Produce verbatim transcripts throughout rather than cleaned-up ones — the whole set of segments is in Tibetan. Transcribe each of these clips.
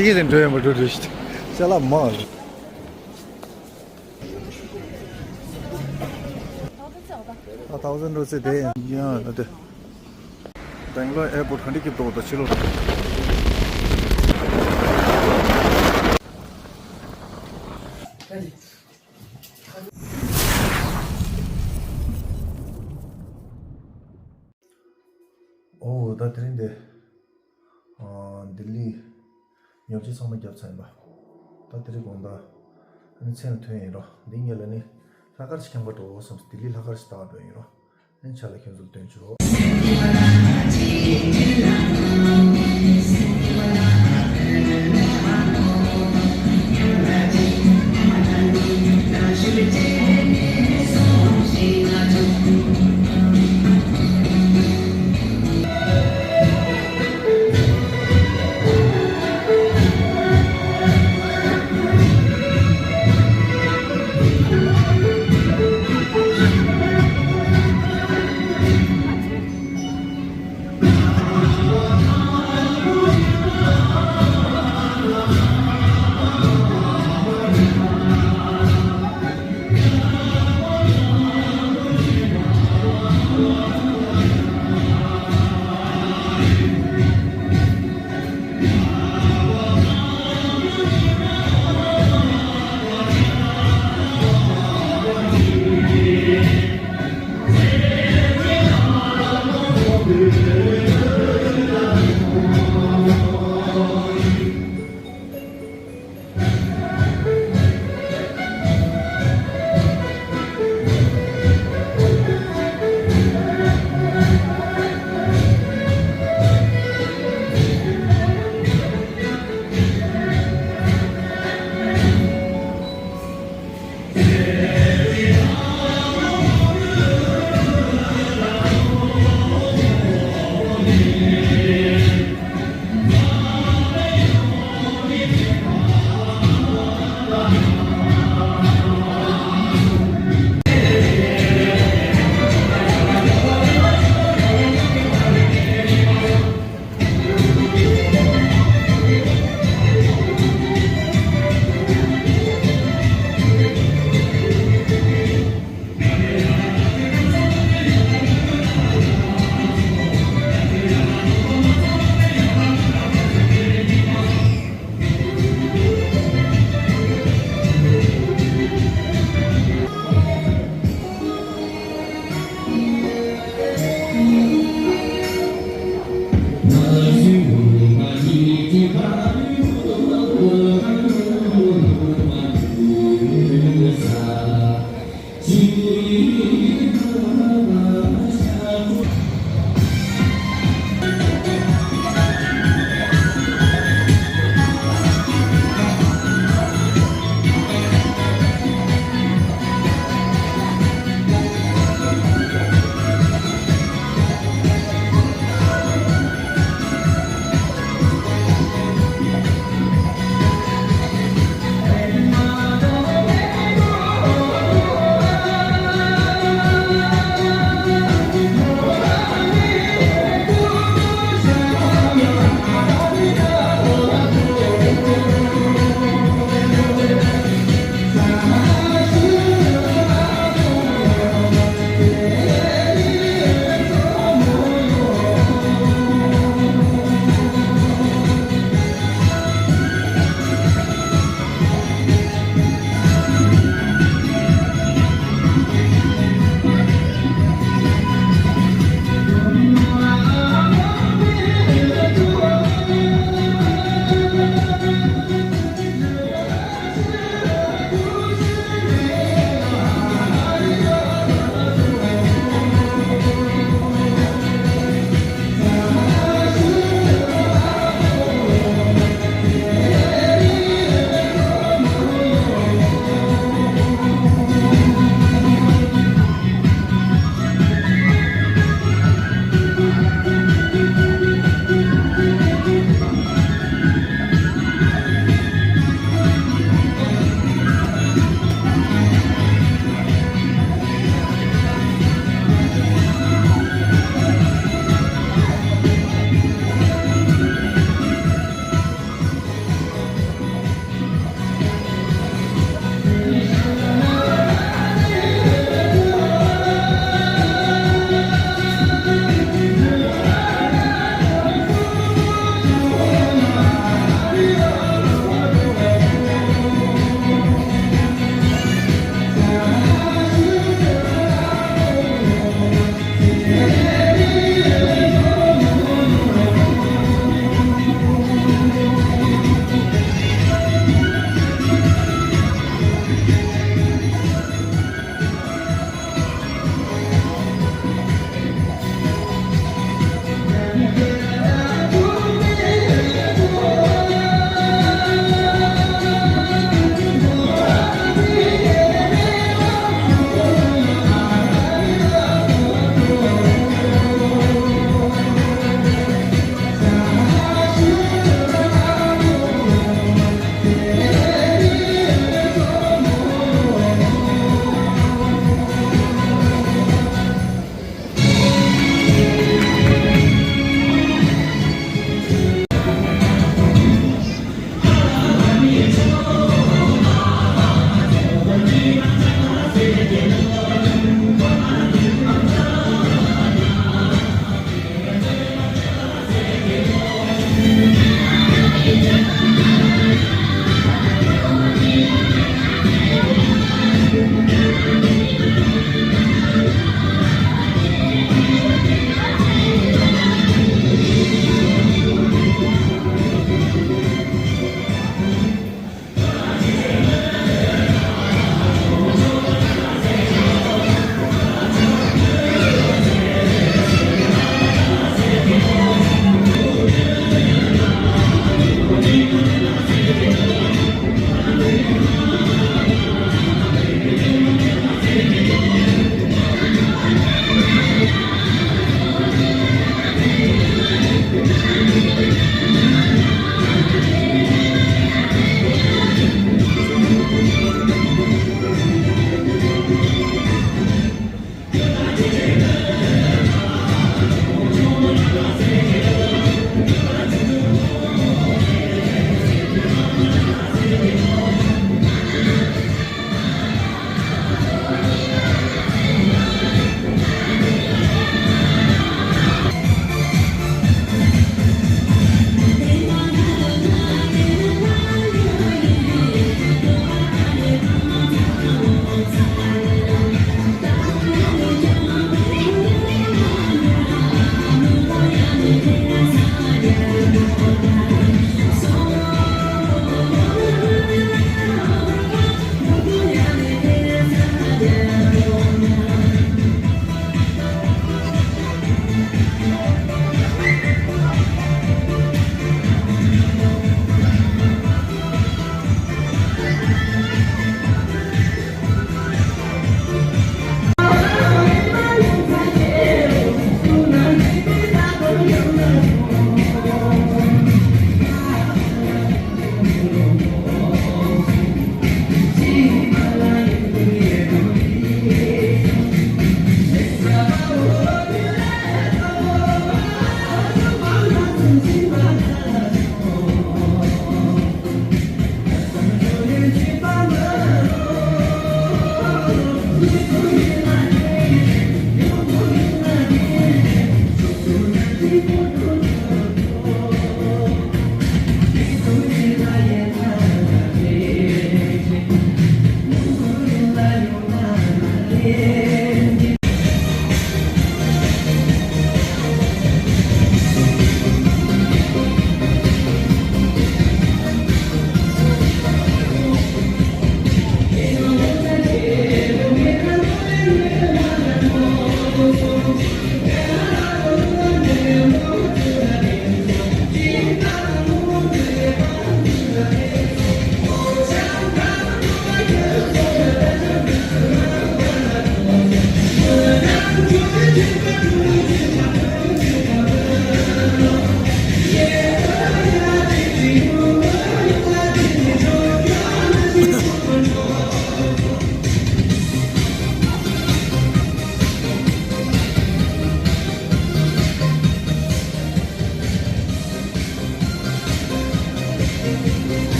ཅི་གི་འགྲོ་ཡོང་པ་འགྲོ་འགྲོ་ཤི། ཅ་ལག་མང་། ཨ་ཐའུ་ཟན་རོ་ཙེ་དེ་ཡང་ཨ་དེ། སྦེང་ལོར་ཨེར་པོར་ཊི་ག་འདྲ་སྐྱིད་པོ་འདུག་ད་ཕྱི་ལོགས། ཨོ་ད་དེ་རིང་འདི། ཨ། ལྡི་ལི་ཉོ་ཆ་ཚང་མ་བརྒྱབ་ཚར་ཡིན་པ། ད་དེ་རིང་དགོང་དག་ཨ་ནི་མཚན་ཐོན་ཡིན་རོ། འདི་ཉིད་ལ་ནི་ལྷག་དཀར་ཞིག་ཁྱང་པ་འགྲོ་བསམ། ལྡི་ལི་ལྷག་དཀར་ཞིག་ལྟ་བ་འགྲོ་ཡིན་རོ། ཨ་ནི་ཆ་ལ་ཁྱོད་ཚོར་སྟོན་ཆོག་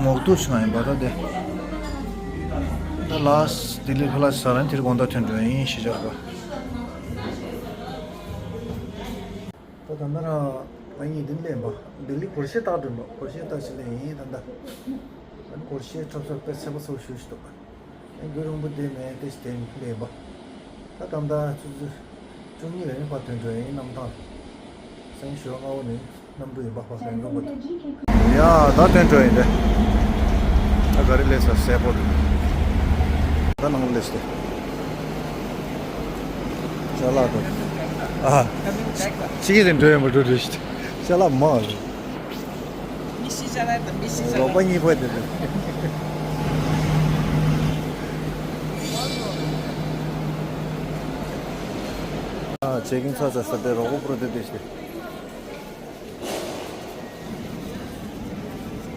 མོག་ཏུ་ཤང་ཡིན་པ་ད་དེ། ད་ལ་ལྡི་ལི་ཁ་ལག་ཟ་རན་དེར་དགོང་དག་ཐོན་འགྲོ་ཡིན་ཤི་ཆག་པ། ད་ད་ན་ར་ང་གཉིས་འདི་ལེན་པ། ལྡི་ལི་སྒོར་གཞས་བཏགས་འགྲོ་འགྲོ། སྒོར་གཞས་བཏགས་ཤི་ལེན་ཡིན་ད་ད། ཨ་ནི་སྒོར་གཞས་འཁྲབ་ས་དཔེ་ཚད་པ་ཚོ་ཞུ་ཞིག་འདུག་པ། རྒྱུན་རིང་པོ་བསྡད་མེད་དེ་ཞིག་བསྡད་ལས་པ། ད་ད་ལྟ་ཆུ་ཚོད་བཅུ་གཉིས་ལ་ནི་ཕར་ཐོན་འགྲོ་ཡིན་གནམ་ཐང་། སང་ཞོགས་སྔ་བོ་ནས་གནམ་གྲུ་ཡིན་པ་ཕར་ཐོན་འགྲོ་དགོས་འདུག་ཡ་ད་ཐོན་འགྲོ་ཡིན་ཏེ། ད་ག་རེ་སླེབས་ས་གསལ་པོ་རེད། ད་ནང་ལ་སླེབས་ཏེ། ཅ་ལག་དང་། ཨ། ཕྱི་རྒྱལ་དུ་འགྲོ་ཡོད་མ་འགྲོ་རེད་ཤི། ཅ་ལག་མང་རེད། མི་ཤི་ཅ་ལག་དང་མི་ཤི་ཅ་ལག་རོགས་པ་གཉིས་པོ་དེ་རེད། ཨ་ཇེ་ཀིན་ཚ་ཚ་ས་དེ་རོགས་པ་པྲོ་དེ་དེ་ཤི།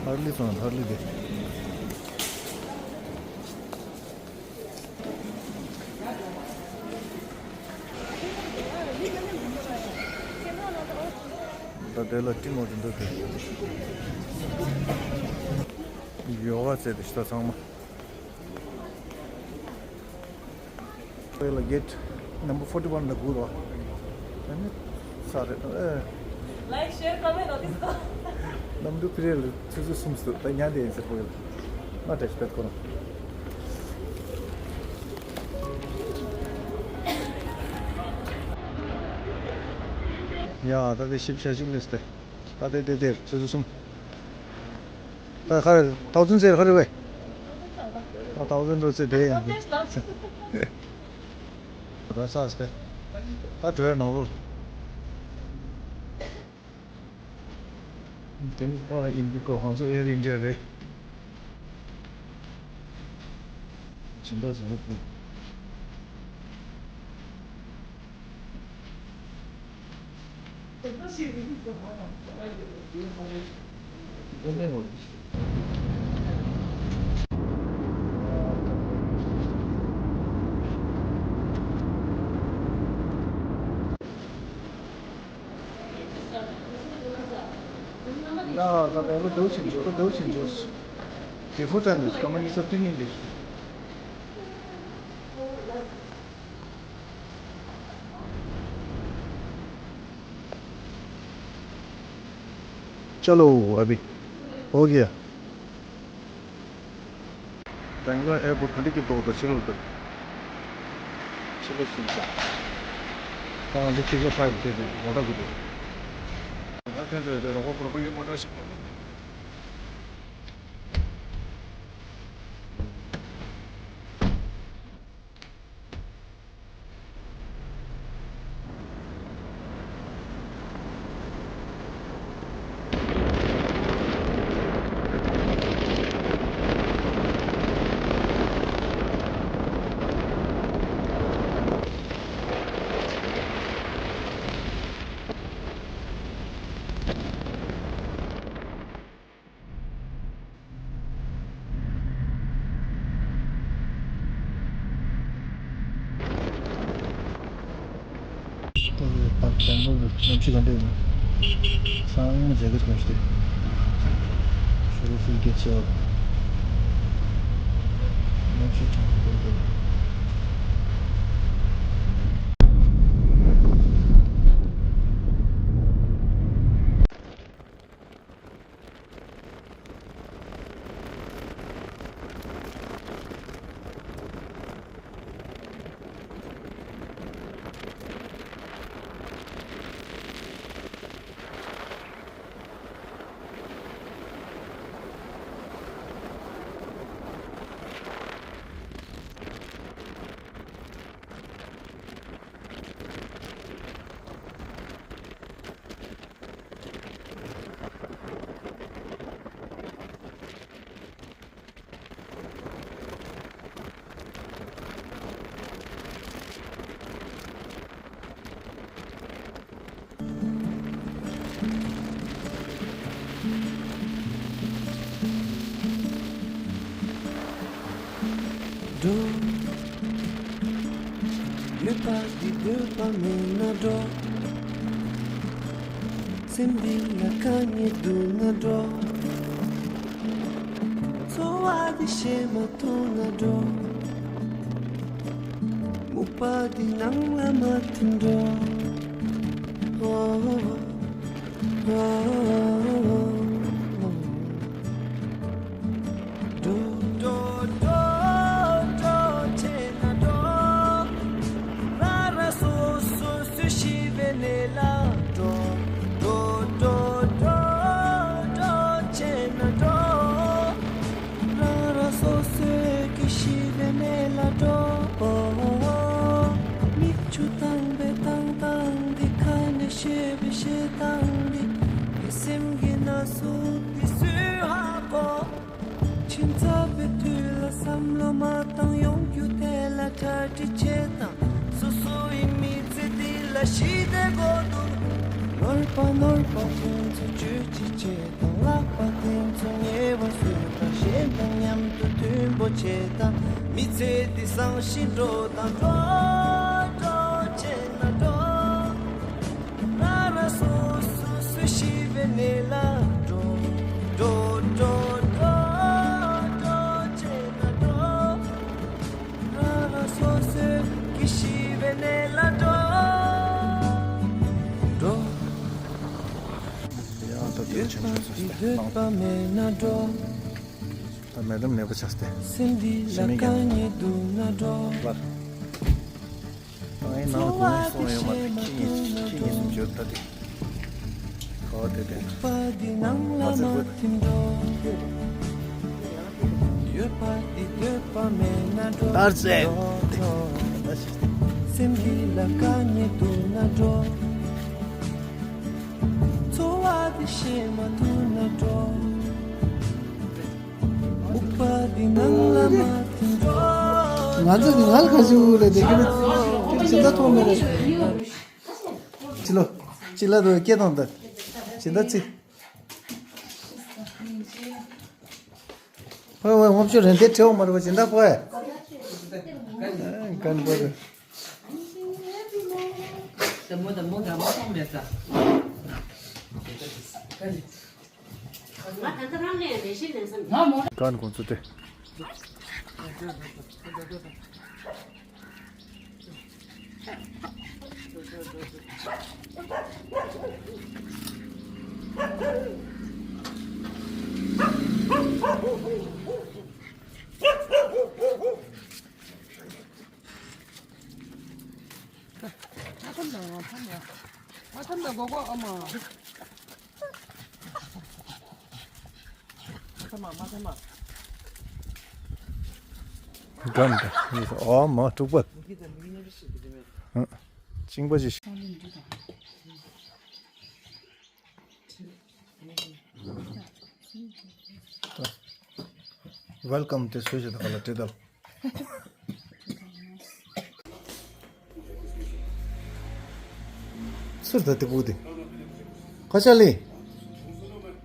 ཧར་ལི་སོང་ཧར་ལི་དེ། ད་དེ་ལ་ཏི་མོ་དེ་འདུག་གི། ཡོ་ག་རྩེ་དེ་ཤི་ད་ཚང་མ། དེ་ལ་གེ་ཊི་ནམ་བར་ཕོར་ཊི་ཝན་ལ་སྒུག་རོགས། ཨ་ནི་ས་རེད་ཨེ། Like, share, comment, all this stuff. གནམ་གྲུ་ཕི་རེ་ལ་ཆུ་ཚོད་གསུམ་ཙམ་ད་ཉལ་བསྡད་ཡིན་ཟེར་གོ་ཡོད། ང་བཀྲ་ཤིས་པད་ཁོ་རང་། ཡ་ད་དེ་ཞིབ་ཆ་ཞིག་ལས་ཏེ། ད་དེ་དེ་དེར་ཆུ་ཚོད་གསུམ། ད་ཁར་ཐའོ་ཙན་ཟེར་ཁར་བས། ད་ཐའོ་ཙན་འགྲོ་ཚེ་དེ་ཡང་། ད་ས་སྟེ། ད་བྲོས་ནོར་བུ། དེ་ནི་ཨ་ཨིན་ཌི་གོ་ཧང་སོ་ཨེར་ཨིན་ཌི་ཡ་རེད། ཇི་འདྲ་ཟེར་ན་དེ། ཡ་ད་ད་ལོ་འདུག་ཕྱིན་འཇོག་འདུག་ཕྱིན་འཇོག་དེ་ཧུ་ཏན་དུ་ཀ་མ་ནི་ས་ཏི་ནི་འདི། चलो अभी हो गया। बेंगलोर एयरपोर्ट खंडी की दो दक्षिण उत्तर। चलो सुनता। हाँ, देखिए, जो फाइव दे दे, बड़ा गुड। འགྲོ། ཡོད་པ་འདི་འདོད་པ་མེད་ན་འགྲོ། སེམས་འདི་ལ་དཀའ་ངལ་འདུག་ན་འགྲོ། འཚོ་བ་འདི་ཤེས་མ་ཐུབ་ན་འགྲོ། སྨུག་པ་འདི་ནང་ལ་མ་ཐིམ་འགྲོ། འགྲོ། འགྲོ། འགྲོ། འགྲོ། བྱས་ན་འགྲོ། རང་རང་སོ་སོ་སུ་ཤི་བའི་གནས་ལ་འགྲོ། འགྲོ། འགྲོ། འགྲོ། འགྲོ། བྱས་ན་འགྲོ། རང་རང་སོ་སོའི་སྐྱེ་ཤི་བའི་གནས་ལ་འགྲོ། མིག་ཆུ་བཏང་བའི་བཏང་སྟངས་འདི། ཁ་ནས་བཤད་པའི་བཤད་སྟངས་འདི། སེམས་ཀྱི་ན་ཟུག་འདི་སུས་ཧ་གོ། ཁྱིམ་ཚབ་པའི་དུས་ལ་བསམ་བློ་མ་བཏང་། ཡོང་རྒྱུ་དེ་ལ་གྲ་སྒྲིག་བྱེད་དང་། སོ་སོ་ཡི་མི་ཚེ་འདི་ལ་ཞི་བདེ་དགོས་འདུག་ནོར་པ་ནོར་པ་ཁྱོད་ཚོ་བཅོས་ཅི་བྱེད་དང་། ལག་པ་དེ་ཚོ་ཉེ་བར་བཟོས་དང་། གཞན་དང་མཉམ་དུ་མཐུན་པོ་བྱེད་དང་། མི་ཚེ་འདི་བཟང་ཞིང་འགྲོ་དང་། འགྲོ། འགྲོ། བྱས་ན་འགྲོ། རང་རང་སོ་སོ་སུ་ཤི་བའི་གནས་ལ་འགྲོ། འགྲོ། འགྲོ། འགྲོ། འགྲོ། བྱས་ན་འགྲོ། རང་རང་སོ་སོའི་སྐྱེ་ཤི་བའི་གནས་ལ་འགྲོ། འགྲོ། ཡོད་ཆེན་པོ་སོ་སྟེ་ནང་དུ། ད་མེ་དམ་ནེ་པོ་ཆགས་ཏེ། ཞི་མི་རྒན། ལར། ཨ་ཡེ་ནང་གོང་སོང་ཡོད་མ་རེད། ཁྱི་གཉིས་ཁྱི་གཉིས་སུམ་ཅུ་ད་དེ། ཁ་བ་དེ་དེ། ཨ་ཙི་གོ། ལྟར་ཙེ། སེམས་ཀྱི་ལ་དཀའ་ངལ་འདུག་ན་འགྲོ། འཚོ་བ་འདི་ཤེས་མ་ཐུབ་ན་འགྲོ། ཨུ་པ་འདི་ནང་ལ་མ་ཐིམ་འགྲོ། ང་ཚོ་ང་ལ་ཁ་ཤུ་ལས་དེ་གི་ནི་ཅི་འདྲ་ཐོག་མེད་རེད། ཅི་ལོ། ཅི་ལ་དོ་སྐད་གཏོང་དང་། ཅི་འདྲ་ཅི། ཝེ་ཝེ་ངོ་ཤེས་རན་དེ་བྲེའུ་མ་རེད་པ་ཅི་འདྲ་པོ་ཨེ། གན་པོ་རེད། གན་ཁོང་ཚོ་དེ། ཨ་ཐམ་དང་ཨ་ཐམ་ཡ། ཨ་ཐམ་དང་གོ་གོ་ཨ་མ། མ་ཐམ་མ་ཐམ་མ། སྒམ་དང་ཨོ་མ་དཀྲུག་པ། ཨ་གཅིན་པ་ཅི། Welcome དེ་སུས་བྱེད་ད་ག་ལ་བྲིས་ད། སུར་ད་དེ་བུ་དེ། ཁ་ཆ་ལི།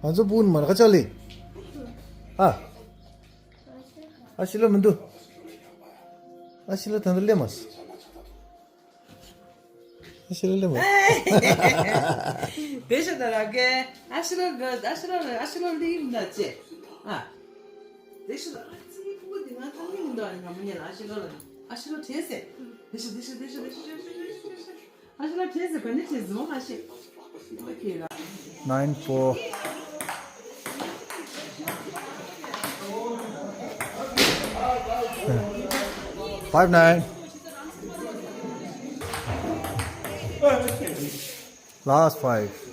ང་ཚོ་བུ་ནི་མར་ཁ་ཆ་ལི། ཨ། ཨ་ཤི་ལ་མི་འདུག་ཨ་ཤི་ལ་ད་ནི་ལེ་མ་སི། ཨ་ཤི་ལ་ལེ་མ། དེ་ཤ་ད་ར་གེ། ཨ་ཤི་ལ་ག་ཨ་ཤི་ལ་ཨ་ཤི་ལ་ལི་མ་ད་ཅེ། ཨ། དེ་ཤ་ད་ར་ཙི་ཕུ་གུ་དེ་ང་ཐང་ལི་མ་ད་ང་མ་ཉེ་ལ་ཨ་ཤི་ལ་ལ། ཨ་ཤི་ལ་ཐེ་སེ། དེ་ཤ་དེ་ཤ་དེ་ཤ་དེ་ཤ་དེ་ཤ། ཨ་ཤི་ལ་ཁྲེ་ཟེར་ག་ནི་ཁྲེ་ཟེར་མ་ཤེས། ཨོ་ཁེ་ལ། Nine four. Five nine. Last five.